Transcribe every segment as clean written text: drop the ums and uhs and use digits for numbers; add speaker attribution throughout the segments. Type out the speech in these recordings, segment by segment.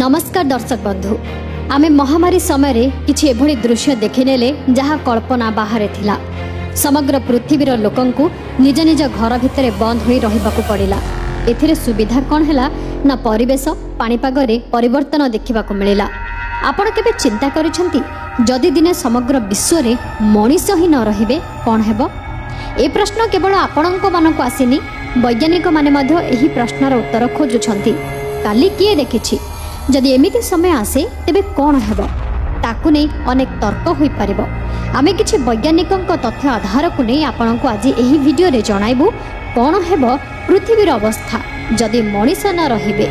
Speaker 1: ନମସ୍କାର ଦର୍ଶକ ବନ୍ଧୁ, ଆମେ ମହାମାରୀ ସମୟରେ କିଛି ଏଭଳି ଦୃଶ୍ୟ ଦେଖିନେଲେ ଯାହା କଳ୍ପନା ବାହାରେ ଥିଲା। ସମଗ୍ର ପୃଥିବୀର ଲୋକଙ୍କୁ ନିଜ ନିଜ ଘର ଭିତରେ ବନ୍ଦ ହୋଇ ରହିବାକୁ ପଡ଼ିଲା। ଏଥିରେ ସୁବିଧା କ'ଣ ହେଲା ନା ପରିବେଶ, ପାଣିପାଗରେ ପରିବର୍ତ୍ତନ ଦେଖିବାକୁ ମିଳିଲା। ଆପଣ କେବେ ଚିନ୍ତା କରିଛନ୍ତି, ଯଦି ଦିନେ ସମଗ୍ର ବିଶ୍ୱରେ ମଣିଷ ହିଁ ନ ରହିବେ, କ'ଣ ହେବ? ଏ ପ୍ରଶ୍ନ କେବଳ ଆପଣଙ୍କ ମନକୁ ଆସିନି, ବୈଜ୍ଞାନିକମାନେ ମଧ୍ୟ ଏହି ପ୍ରଶ୍ନର ଉତ୍ତର ଖୋଜୁଛନ୍ତି। କାଲି କିଏ ଦେଖିଛି? ଯଦି ଏମିତି ସମୟ ଆସେ ତେବେ କ'ଣ ହେବ, ତାକୁ ନେଇ ଅନେକ ତର୍କ ହୋଇପାରିବ। ଆମେ କିଛି ବୈଜ୍ଞାନିକଙ୍କ ତଥ୍ୟ ଆଧାରକୁ ନେଇ ଆପଣଙ୍କୁ ଆଜି ଏହି ଭିଡ଼ିଓରେ ଜଣାଇବୁ କ'ଣ ହେବ ପୃଥିବୀର ଅବସ୍ଥା ଯଦି ମଣିଷ ନ ରହିବେ।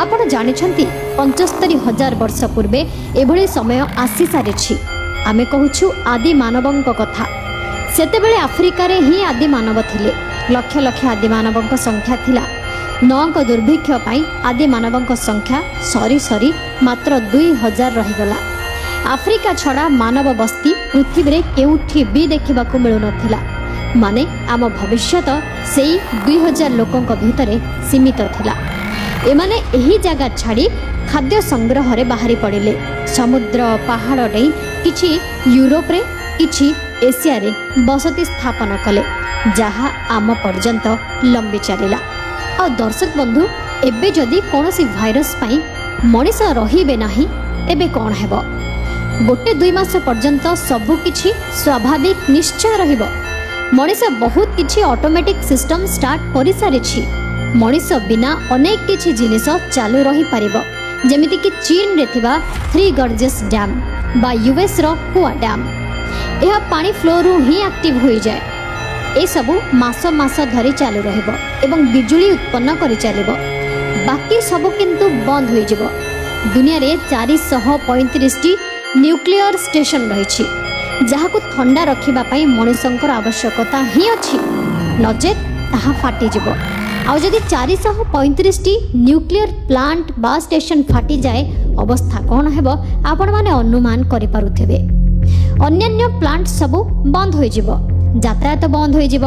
Speaker 1: ଆପଣ ଜାଣିଛନ୍ତି, 75,000 ବର୍ଷ ପୂର୍ବେ ଏଭଳି ସମୟ ଆସିସାରିଛି। ଆମେ କହୁଛୁ ଆଦି ମାନବଙ୍କ କଥା। ସେତେବେଳେ ଆଫ୍ରିକାରେ ହିଁ ଆଦି ମାନବ ଥିଲେ। ଲକ୍ଷ ଲକ୍ଷ ଆଦି ମାନବଙ୍କ ସଂଖ୍ୟା ଥିଲା। 9 ଅଙ୍କ ଦୁର୍ଭିକ୍ଷ ପାଇଁ ଆଦି ମାନବଙ୍କ ସଂଖ୍ୟା ସରି ସରି ମାତ୍ର 2000 ରହିଗଲା। ଆଫ୍ରିକା ଛଡ଼ା ମାନବ ବସ୍ତି ପୃଥିବୀରେ କେଉଁଠି ବି ଦେଖିବାକୁ ମିଳୁନଥିଲା। ମାନେ ଆମ ଭବିଷ୍ୟତ ସେଇ 2000 ଲୋକଙ୍କ ଭିତରେ ସୀମିତ ଥିଲା। ଏମାନେ ଏହି ଜାଗା ଛାଡ଼ି ଖାଦ୍ୟ ସଂଗ୍ରହରେ ବାହାରି ପଡ଼ିଲେ। ସମୁଦ୍ର, ପାହାଡ଼ ଡେଇଁ କିଛି ୟୁରୋପରେ, କିଛି ଏସିଆରେ ବସତି ସ୍ଥାପନ କଲେ, ଯାହା ଆମ ପର୍ଯ୍ୟନ୍ତ ଲମ୍ବି ଚାଲିଲା। ଆଉ ଦର୍ଶକ ବନ୍ଧୁ, ଏବେ ଯଦି କୌଣସି ଭାଇରସ୍ ପାଇଁ ମଣିଷ ରହିବେ ନାହିଁ, ତେବେ କ'ଣ ହେବ? ଗୋଟେ 2 ମାସ ପର୍ଯ୍ୟନ୍ତ ସବୁକିଛି ସ୍ୱାଭାବିକ ନିଶ୍ଚୟ ରହିବ। ମଣିଷ ବହୁତ କିଛି ଅଟୋମେଟିକ୍ ସିଷ୍ଟମ ଷ୍ଟାର୍ଟ କରିସାରିଛି। ମଣିଷ ବିନା ଅନେକ କିଛି ଜିନିଷ ଚାଲୁ ରହିପାରିବ, ଯେମିତିକି ଚୀନରେ ଥିବା ଥ୍ରୀ ଗର୍ଜେସ୍ ଡ୍ୟାମ୍ ବା ୟୁଏସ୍ର ହୁଭର ଡ୍ୟାମ୍। ଏହା ପାଣି ଫ୍ଲୋରୁ ହିଁ ଆକ୍ଟିଭ୍ ହୋଇଯାଏ। ଏସବୁ ମାସ ମାସ ଧରି ଚାଲୁ ରହିବ ଏବଂ ବିଜୁଳି ଉତ୍ପନ୍ନ କରିଚାଲିବ। ବାକି ସବୁ କିନ୍ତୁ ବନ୍ଦ ହୋଇଯିବ। ଦୁନିଆରେ 435ଟି ନ୍ୟୁକ୍ଲିୟର ଷ୍ଟେସନ ରହିଛି, ଯାହାକୁ ଥଣ୍ଡା ରଖିବା ପାଇଁ ମଣିଷଙ୍କର ଆବଶ୍ୟକତା ହିଁ ଅଛି, ନଚେତ୍ ତାହା ଫାଟିଯିବ। ଆଉ ଯଦି 435ଟି ନ୍ୟୁକ୍ଲିୟର ପ୍ଲାଣ୍ଟ ବା ଷ୍ଟେସନ ଫାଟିଯାଏ, ଅବସ୍ଥା କ'ଣ ହେବ ଆପଣମାନେ ଅନୁମାନ କରିପାରୁଥିବେ। ଅନ୍ୟାନ୍ୟ ପ୍ଲାଣ୍ଟ ସବୁ ବନ୍ଦ ହୋଇଯିବ, ଯାତାୟାତ ବନ୍ଦ ହୋଇଯିବ।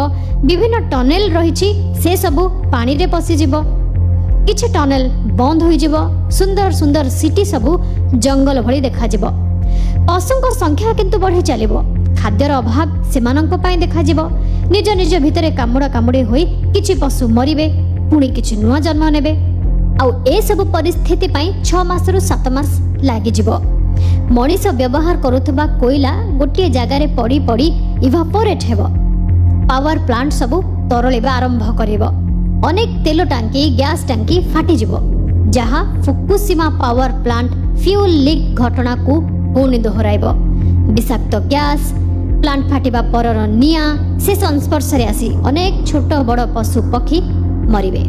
Speaker 1: ବିଭିନ୍ନ ଟନେଲ ରହିଛି, ସେସବୁ ପାଣିରେ ପଶିଯିବ। କିଛି ଟନେଲ ବନ୍ଦ ହୋଇଯିବ। ସୁନ୍ଦର ସୁନ୍ଦର ସିଟି ସବୁ ଜଙ୍ଗଲ ଭଳି ଦେଖାଯିବ। ପଶୁଙ୍କ ସଂଖ୍ୟା କିନ୍ତୁ ବଢ଼ି ଚାଲିବ। ଖାଦ୍ୟର ଅଭାବ ସେମାନଙ୍କ ପାଇଁ ଦେଖାଯିବ। ନିଜ ନିଜ ଭିତରେ କାମୁଡ଼ା କାମୁଡ଼ି ହୋଇ କିଛି ପଶୁ ମରିବେ, ପୁଣି କିଛି ନୂଆ ଜନ୍ମ ନେବେ। ଆଉ ଏସବୁ ପରିସ୍ଥିତି ପାଇଁ 6 ମାସରୁ 7 ମାସ ଲାଗିଯିବ। ମଣିଷ ବ୍ୟବହାର କରୁଥିବା କୋଇଲା ଗୋଟିଏ ଜାଗାରେ ପଡ଼ି ପଡ଼ି ଇଭାପୋରେଟ୍ ହେବ। ପାୱାର ପ୍ଲାଣ୍ଟ ସବୁ ତରଳିବା ଆରମ୍ଭ କରିବ। ଅନେକ ତେଲ ଟାଙ୍କି, ଗ୍ୟାସ୍ ଟାଙ୍କି ଫାଟିଯିବ, ଯାହା Fukushima power plant fuel leak ଘଟଣାକୁ ପୁଣି ଦୋହରାଇବ। ବିଷାକ୍ତ ଗ୍ୟାସ୍, ପ୍ଲାଣ୍ଟ ଫାଟିବା ପରର ନିଆଁ, ସେ ସଂସ୍ପର୍ଶରେ ଆସି ଅନେକ ଛୋଟ ବଡ଼ ପଶୁ ପକ୍ଷୀ ମରିବେ।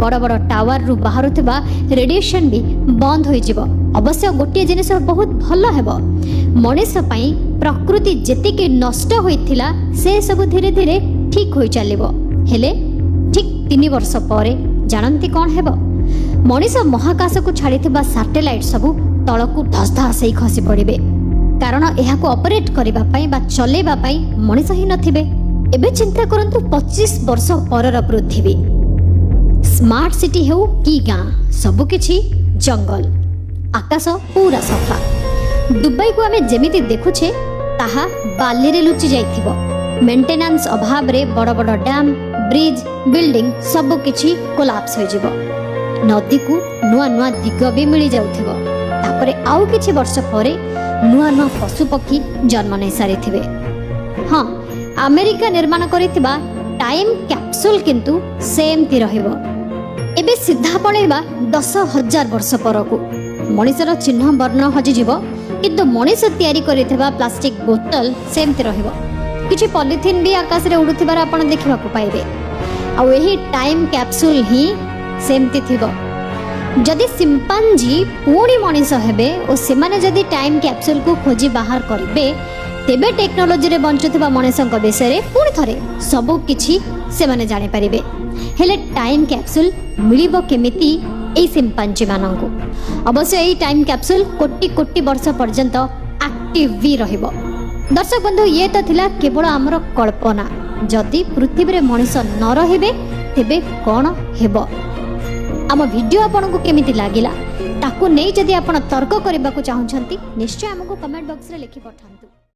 Speaker 1: ବଡ଼ ବଡ଼ ଟାୱାରରୁ ବାହାରୁଥିବା ରେଡିଏସନ୍ ବି ବନ୍ଦ ହୋଇଯିବ। ଅବଶ୍ୟ ଗୋଟିଏ ଜିନିଷ ବହୁତ ଭଲ ହେବ। ମଣିଷ ପାଇଁ ପ୍ରକୃତି ଯେତିକି ନଷ୍ଟ ହୋଇଥିଲା, ସେ ସବୁ ଧୀରେ ଧୀରେ ଠିକ୍ ହୋଇ ଚାଲିବ। ହେଲେ ଠିକ୍ 3 ବର୍ଷ ପରେ ଜାଣନ୍ତି କ'ଣ ହେବ? ମଣିଷ ମହାକାଶକୁ ଛାଡ଼ିଥିବା ସାଟେଲାଇଟ୍ ସବୁ ତଳକୁ ଧସଧସ ହେଇ ଖସି ପଡ଼ିବେ, କାରଣ ଏହାକୁ ଅପରେଟ୍ କରିବା ପାଇଁ ବା ଚଲେଇବା ପାଇଁ ମଣିଷ ହିଁ ନଥିବେ। ଏବେ ଚିନ୍ତା କରନ୍ତୁ 25 ବର୍ଷ ପରର ପୃଥିବୀ। ସ୍ମାର୍ଟ ସିଟି ହେଉ କି ଗାଁ, ସବୁକିଛି ଜଙ୍ଗଲ, ଆକାଶ ପୁରା ସଫା। ଦୁବାଇକୁ ଆମେ ଯେମିତି ଦେଖୁଛେ, ତାହା ବାଲିରେ ଲୁଚି ଯାଇଥିବ। ମେଣ୍ଟେନାନ୍ସ ଅଭାବରେ ବଡ଼ ବଡ଼ ଡ୍ୟାମ୍, ବ୍ରିଜ୍, ବିଲ୍ଡିଂ ସବୁକିଛି କୋଲାପ୍ସ ହୋଇଯିବ। ନଦୀକୁ ନୂଆ ନୂଆ ଦିଗ ବି ମିଳିଯାଉଥିବ। ତାପରେ ଆଉ କିଛି ବର୍ଷ ପରେ ନୂଆ ନୂଆ ପଶୁପକ୍ଷୀ ଜନ୍ମ ନେଇ ସାରିଥିବେ। ହଁ, ଆମେରିକା ନିର୍ମାଣ କରିଥିବା ଟାଇମ୍ କ୍ୟାପସୁଲ କିନ୍ତୁ ସେମିତି ରହିବ। ଏବେ ସିଧା ପଳେଇବା 10,000 ବର୍ଷ ପରକୁ। ମଣିଷର ଚିହ୍ନ ବର୍ଣ୍ଣ ହଜିଯିବ, କିନ୍ତୁ ମଣିଷ ତିଆରି କରିଥିବା ପ୍ଲାଷ୍ଟିକ ବୋତଲ ସେମିତି ରହିବ। କିଛି ପଲିଥିନ୍ ବି ଆକାଶରେ ଉଡ଼ୁଥିବାର ଆପଣ ଦେଖିବାକୁ ପାଇବେ। ଆଉ ଏହି ଟାଇମ୍ କ୍ୟାପସୁଲ ହିଁ ସେମିତି ଥିବ। ଯଦି ସିମ୍ପାଞ୍ଜି ପୁଣି ମଣିଷ ହେବେ ଓ ସେମାନେ ଯଦି ଟାଇମ୍ କ୍ୟାପସୁଲକୁ ଖୋଜି ବାହାର କରିବେ, ତେବେ ଟେକ୍ନୋଲୋଜିରେ ବଞ୍ଚୁଥିବା ମଣିଷଙ୍କ ବିଷୟରେ ପୁଣି ଥରେ ସବୁ କିଛି ସେମାନେ ଜାଣିପାରିବେ। ହେଲେ ଟାଇମ୍ କ୍ୟାପସୁଲ ମିଳିବ କେମିତି ଏଇ ସିମ୍ପାଞ୍ଜିମାନଙ୍କୁ? ଅବଶ୍ୟ ଏଇ ଟାଇମ୍ କ୍ୟାପସୁଲ କୋଟି କୋଟି ବର୍ଷ ପର୍ଯ୍ୟନ୍ତ ଆକ୍ଟିଭ ବି ରହିବ। ଦର୍ଶକ ବନ୍ଧୁ, ଇଏ ତ ଥିଲା କେବଳ ଆମର କଳ୍ପନା, ଯଦି ପୃଥିବୀରେ ମଣିଷ ନ ରହିବେ ତେବେ କ'ଣ ହେବ। ଆମ ଭିଡ଼ିଓ ଆପଣଙ୍କୁ କେମିତି ଲାଗିଲା, ତାକୁ ନେଇ ଯଦି ଆପଣ ତର୍କ କରିବାକୁ ଚାହୁଁଛନ୍ତି, ନିଶ୍ଚୟ ଆମକୁ କମେଣ୍ଟ ବକ୍ସରେ ଲେଖି ପଠାନ୍ତୁ।